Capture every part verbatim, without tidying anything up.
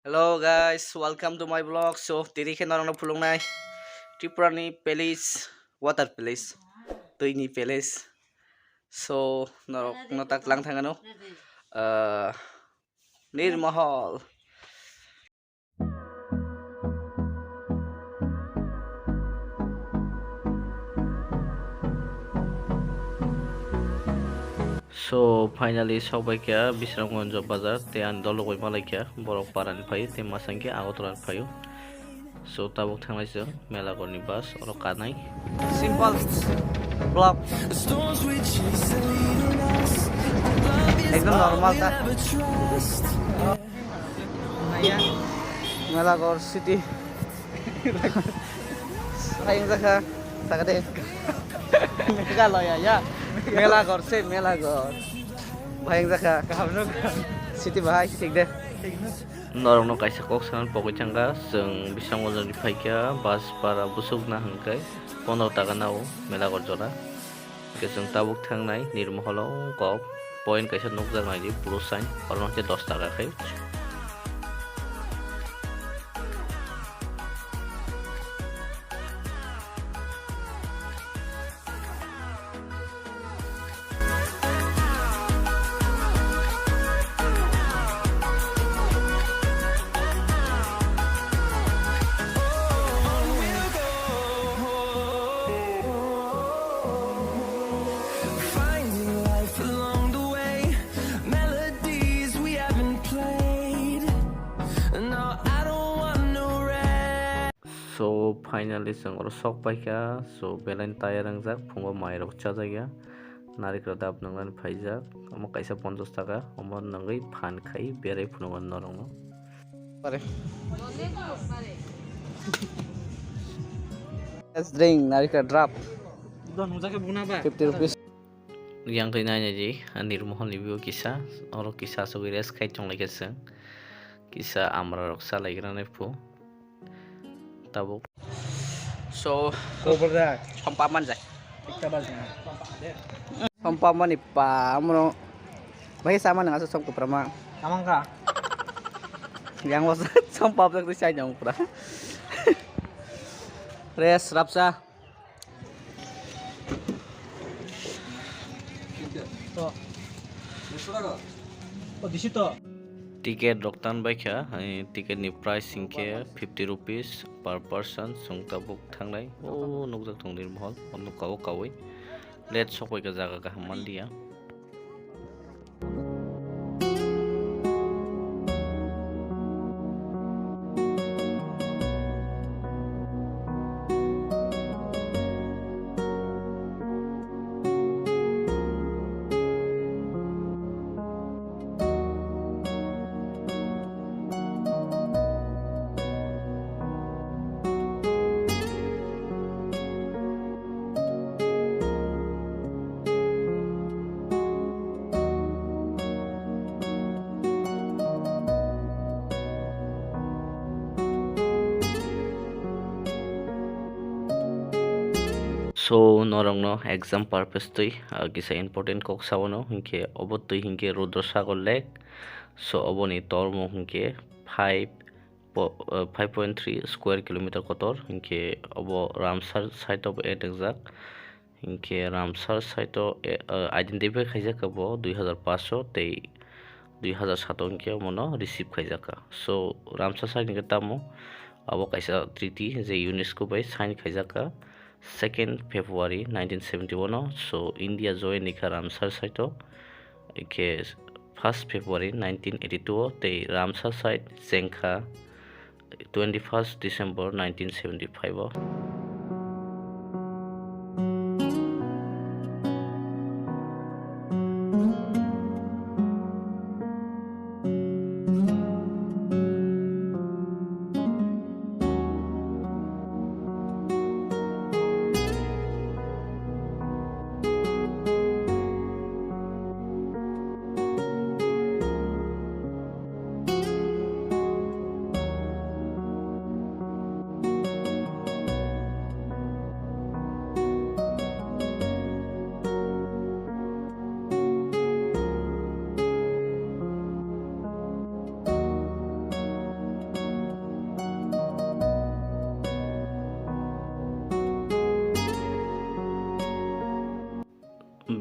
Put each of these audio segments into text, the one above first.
Hello guys, welcome to my vlog. So, tini khe norokno phuluknai Tripura ni palace, water palace, twi ni palace. So, norokno ta klang thangano. Ah, Nirmahal. So, finally sok bai kha Bisramganj bazar, tei ani dol rok bai malai kha, borok para ni phaio, tei masang khe Agartala ni phaio. So, tabuk thanglai chwng Melaghor ni bus, oro kanai. Simple vlog. Ekdom normal ta. Melaghor city. Bahai wngjakha, sakade. Meghalaya, ya. Melaghor se, Melaghor. Bahai wngjakha. City bahai, thik de. Norokno kaisa kok sanani pogwi thangkha, chwng Bisramganj ni phaikha, bus bara busuk na hwnkhe pondro taka nao Melaghor jora. Hwnkhe chwng tabuk thangnai Nirmahal o kok point kaisa nukjak naidi, plus sign, oro hwnkhe dos taka khe. So, finally, chwng oro sok paikha. So, belai tayar wngjak, phungo mairok chajakya. Narikra dap nwngnani phaijak. Omo kaisa ponchas taka, omo nwngwi phan khai berai phunukgo norokno. Pare. Let's drink narikra drap. Fifty rupees. Yang twi nai nai di, ani Nirmahal ni view kisa, oro kisa asugwi rest khai tonglaikha chwng. Kisa amra rok salaigrani phu. Tabuk. So, Kobra. Sompa manjak. Sompa mani pa, amro. Bai sama nang asa som kupra ma. Samang ka. Yang was sompa prak di sai jong pura. Rest rapsa. To. O, disi to. Ticket rok tan bai kha, eh, ticket ni price hinkhe fifty rupees per person, chwng tabuk thangnai. O, nukjak tong Nirmahal, o nukha o kaui. Late sok bai kha, jaga kaham manliya. So, norokno exam purpose twi, ah, kisa important kok sabono, hinkhe obo twi hinkhe Rudra Sagar Lake. So, oboni tormung hinkhe five po-, ah, five point three square kilometer kotor, hinkhe obo Ramsar side of eight wngjak. Hinkhe Ramsar site o, eh, eh, identify khaijak kha bo dui hazar paanch tei dui hazar saat o hinkhe omono receive khaijak kha. So, Ramsar site hinkhe tamo? Abo kaisa treaty je UNESCO bai sign khaijak kha second February nineteen seventy-one o. So, India join ni kha Ramsar site o. Hinkhe first February nineteen eighty-two o tei Ramsar site chengkha twenty-first December nineteen seventy-five o.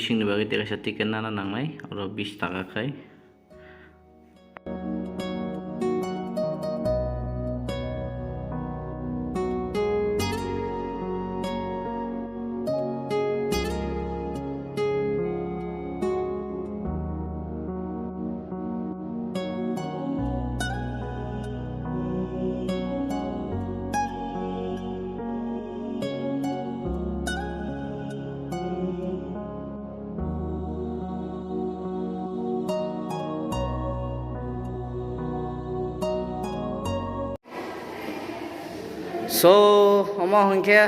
Bisingni bagwi tei kaisa ticket nana nangnai, oro bish taka khai. So, omo hwnkhe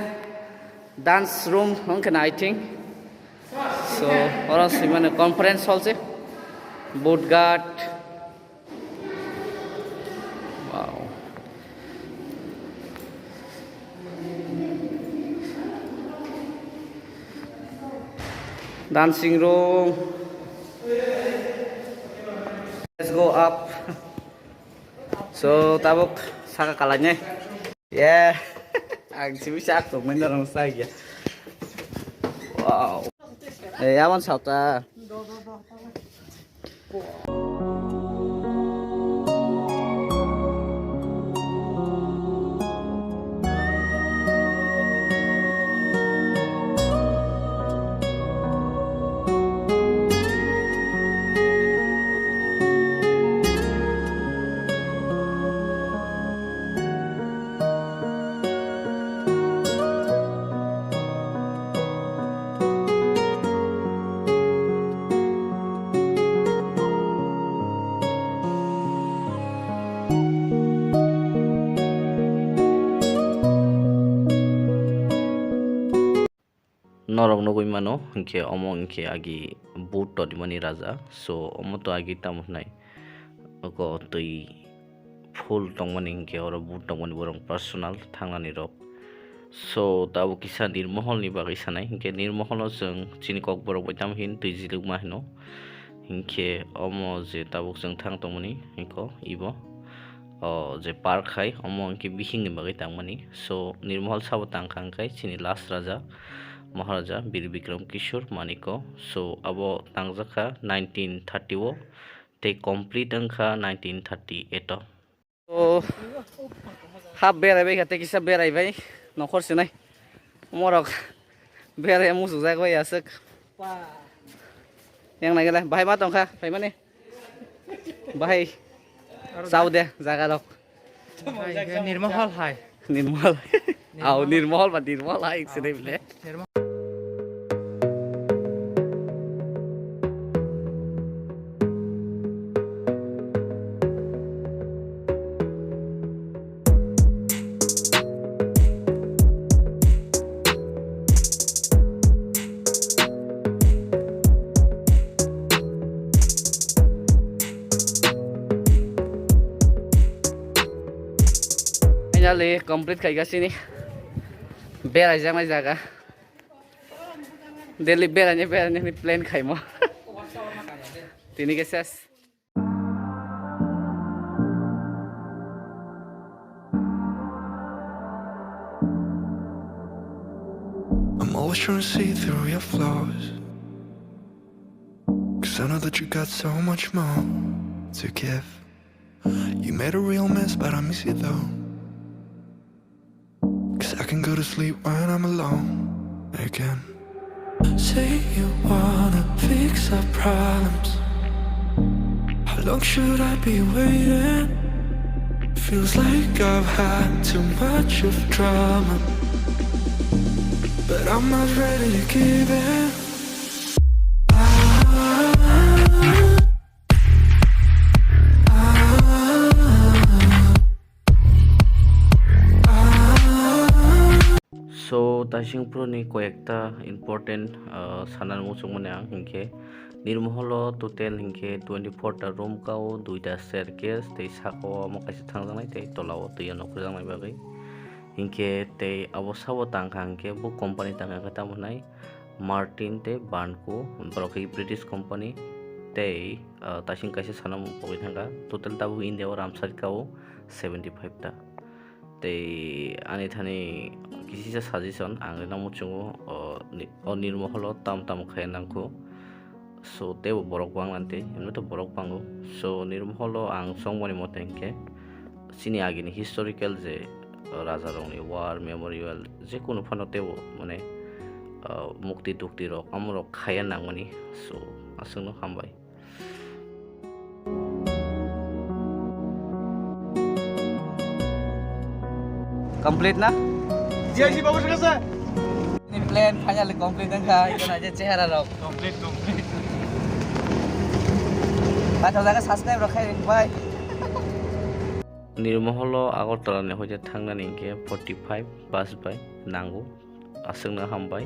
dance room hwnkhe na, I think. So, oro swimani conference hall se. Boot guard. Wow. Dancing room. Let's go up. So, tabuk saka kalainai. Yeah. Ang simi sak tongmani norok sa ya. Wow. Eh, yaman sata. Norok nugwi mano, hinkhe omo hinkhe agi boot tonimani raja. So, omo to agi tamo hwnai, oko twi full tongmani, hinkhe oro boot tongmani borok personal thangnani rok. So, tabuk kisa Nirmohol ni bagwi sanai, hinkhe Nirmohol no chwng chini Kokborok bai tamo hin twi jilukma hino. Hinkhe omo je tabuk chwng thang tongmani, hingko ibo, o je park hai, omo hinkhe bihik ni bagwi tangmani. So, Nirmohol sabo tangkha hinkhe chini last raja, Maharaja Bir Bikram Kishore Manikko. So, abo tangjakha nineteen thirty o, tei complete wngkha nineteen thirty eight o. O, hap berai bai kha, tei kisa berai bai, nokhor sinai. Omorok berai musuk jak bai aswk. Yang nai gele, bahai ma tongkha, phaimani. Bahai, chao de, jaga rok. Nirmohol hai. Nirmohol. Au, Nirmohol ba Nirmohol hai, sini bile. Finally complete khai gasini berai jaknai jaga. Delhi beraini beraini plan khaimo. Tini ke ses. I'm always trying to see through your flaws. 'Cause I know that you got so much more to give. You made a real mess, but I miss you though. 'Cause I can go to sleep when I'm alone again. Say you wanna fix our problems. How long should I be waiting? Feels like I've had too much of drama, but I'm not ready to give in. I So, Taising Pro ni koyekta important, ah, sana muchungmani ang hinkhe, Nirmoholo total hinkhe twenty four ta room kao, duita staircase, tei sakao omo kaisa thangjaknai, tei tolao twi o nukhujaknai bagwi. Hinkhe tei abo sabo tangkha hinkhe bo company tangkha khe tamo hwnai Martin tei Banco, borok khe British company, tei, ah, Taising kaisa sana mung pogwi thangkha. Total tabuk India o ramsari kao seventy five ta. Tei ani thani kisisa suggestion ang rina muchungo, o ni-, o nirmoholo tam tam khai nangkho. So, teibo borok bang lante, emno to borok bango. So, nirmoholo ang chongmani mote hinkhe, chini agini historical je, o, rajarokni war memorial, je kunu phano teibo, mane, o, mukti tukti rok, amorok khaiya nangmani. So, aswkno hambai. Complete na? G I C babu ঠিক আছে? Ni plan finally complete wngkha, ito na je chehara rok. Complete, complete. Paithak jaga subscribe rok khai ring bai. Nirmoholo Agartala ni hoite thangnani hinkhe forty five bus bai nango. Aswkno hambai.